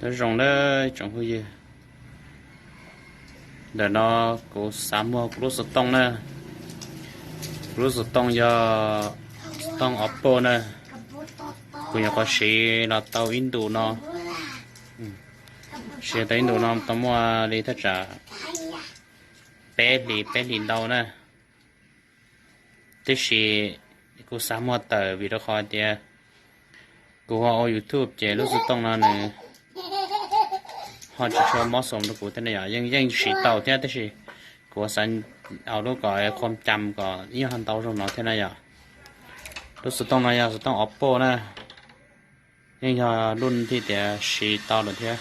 Nyob zoo nawb tsoom phooj ywg, ntawm no kuv xav muag kuv lub xov tooj na. Kuv lub xov tooj yog xov tooj Oppo na. Kuv nyuam qhuav siv los tau ib ntus no, siv tau ib ntus no tau muaj li thaj tsam peb hlis, peb hlis ntau na. Tiam sis kuv xav muag tawm vim rau qhov tias kuv ho ua YouTube ces lub xov tooj no nws ho tsis tshua mob xoo rau kuv thiab na yom. Yeej yeej siv tau thiab tiam sis kuv xav ua lub kom qhuam cam kom ib yam ntau zoo no thiab na yom. Lub xov tooj no yog xov tooj Oppo na, yeej yog lub thiaj tias siv tau lawm thiab.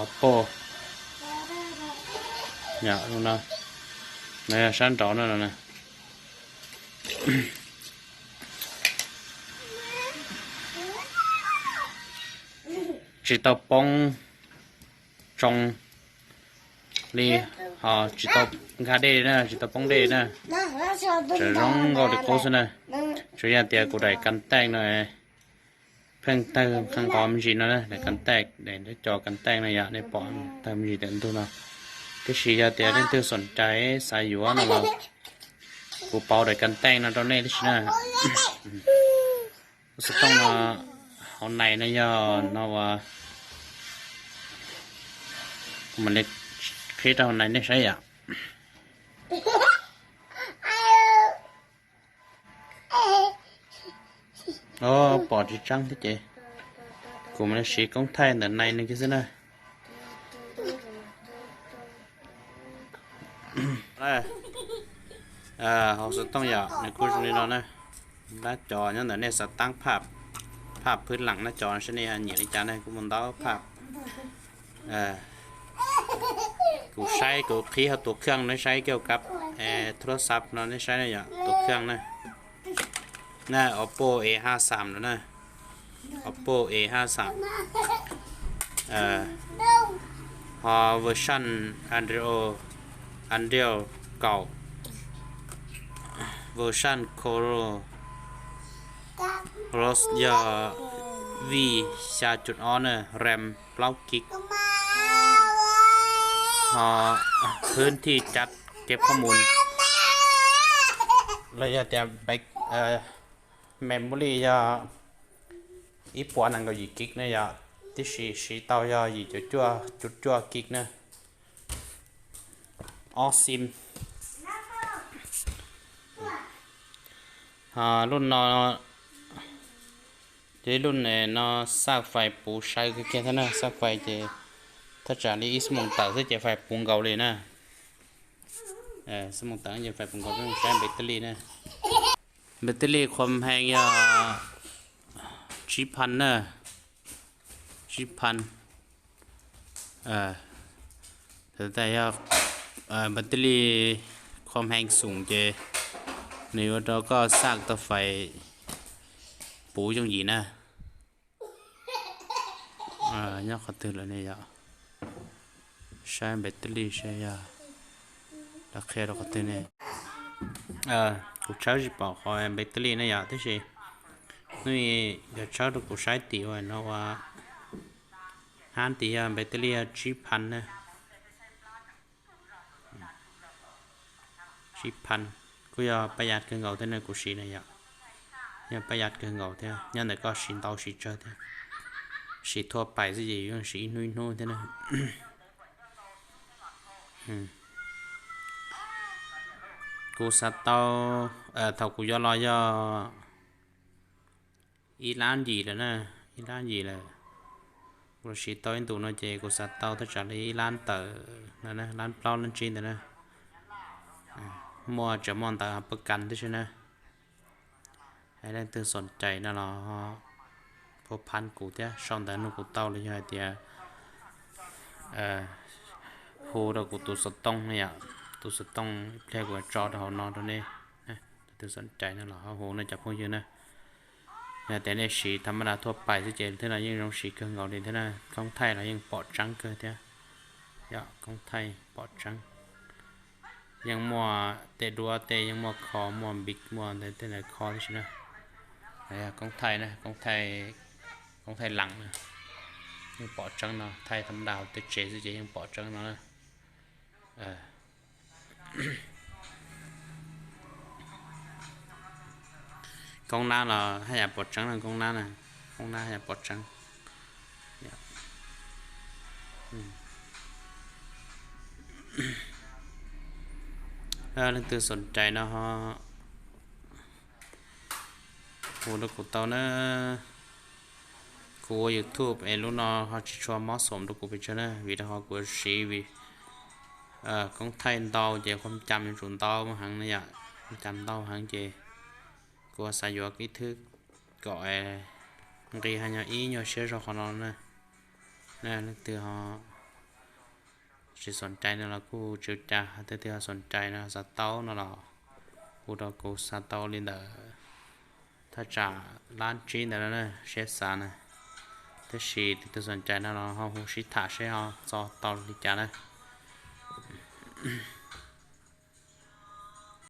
Oppo, no, no yog sab nraud no. Tsis tau poob tsoo li, ho tsis tau nkag dej na, tsis tau poob dej na. Tseem zoo nkauj li qub xwb na. Tsuas yog tias kuv daim contact no pheej tawg qee qhov me ntsis no na, daim contact, daim co contact no yom, nej pom tawg me ntsis ntawm ntug no. Tiam sis yog tias leej twg xoom cai xav yuav no los kuv pauv daim contact no rau nej tib si na. Lub xov tooj no hauv nais no yog no uas, kuv mam li qhib rau hauv nais nej saib yom. Pom tsis tseeb thiab ces kuv mam li siv koob thaij ntawm nais no kiag xwb na. Hauv xov tooj yom, nws kuj zoo li no na. Nab cov nyob ntawm nej xav tab phaj, phaj phwb leem nab cov saib nej nyiam li cas ne, kuj muaj ntau phaj. Kuv saib kuv qhib hauv tus kheej nej saib kiag kab, thua xav no nej saib na yom, tus kheej na. Na Oppo A ha xam lawm na. Oppo A ha xam, ho version Android, Android kaum, version Coro, Ros yog vij xya cum ob na, RAM plaub kib, ho phwb thij cab keb khob mus, los yog tias memory yog ib puas nees nkaum yim kib na yom, tiam sis siv tau yog yim caum cuaj, cuaj kib na. Ob xim. Ho lub no, ces lub no xaj fais puv sai kawg kiag thiab na, xaj fais ces thaj tsam li ib xuab moos tawm xwb ces fais puv nkaus li na. Xuab moos tawm ces fais puv nkaus, saib battery na. Battery qhuam heev yog tsib phan na, tsib phan. Yog battery qhuam heev xoom ces nws yuav ua rau koj xaj tau fais puv yooj yim na. Nyob qhov twg lawm ne yom? Saib battery saib yog lawv qhia rau qhov twg ne. Kuv tshawb tsis pom qhov battery ne yom, tiam sis hnub yog tshawb rau kuv saib tim ua no ua, hab tim yog battery yog tsib phan na. Tsib phan kuj yog paj yaj kawg nkaus thiab ne, kuv siv na yom. Yog paj yaj kawg nkaus thiab, nyob ntawm koj siv ntau siv tsawg thiab. Siv thua pais xwb ces yeej siv ib hnub ib hnub thiab na. Kuv xav tau, thaum kuv yuav los yog ib lab yim lawm na, ib lab yim lawm. Kuv los siv tau ib ntus no ces kuv xav tau thaj tsam li ib lab tawm, lab plaub lab tsib ntawd na. Muaj tseem muaj ntawv pab kas tib si na. Leej twg xoom cai no los pab phab kuv thiab, sau ntawv nug kuv tau los yog hais tias hu rau kuv tus xov tooj ne yom, tus xov tooj ib pliag kuv tso rau hauv no rau nej. Leej twg xoom cai no los ho hu no cov phooj ywg na. Yog tias nej siv tham ma da thua pais xwb ces thiab no yeej zoo siv kawg nkaus li thiab na, koob thaij los yeej pom tseeb kawg thiab. Yog koob thaij pom tseeb, yeej muaj tej duab tej, yeej muaj kho, muaj npiv, muaj ntawd tej ntawd kho tib si na. Koob thaij na, koob thaij lees na. Yeej pom tseeb no, thaij tham ma da hauv tej tsev xwb ces yeej pom tseeb no na. Koob nab los haj yam pom tseeb no, koob nab na, koob nab haj yam pom tseeb. Leej twg xom cai no ho hu rau kuv tau na. Kuv ua YouTube es lub no ho tsis tshua mob xoom rau kuv pes tsawg na, vim rau qhov kuv siv koob thaij ntau ces khuam cam yuav tsum ntau heev na yom, khuam cam ntau heev ces kuv xav yuav ib thwb kom nqi ho nyob ib nyuag siab zog qhov no na. Leej twg ho tsis xom cai no los kuj tsis ua cas, leej twg ho xom cai no xav tau no los hu rau kuv, xav tau li ntawd thaj tsam lab tsib ntawd na, siab xav na. Tab sis leej twg xom cai no los ho hu sib tham seb ho txo tau li cas na.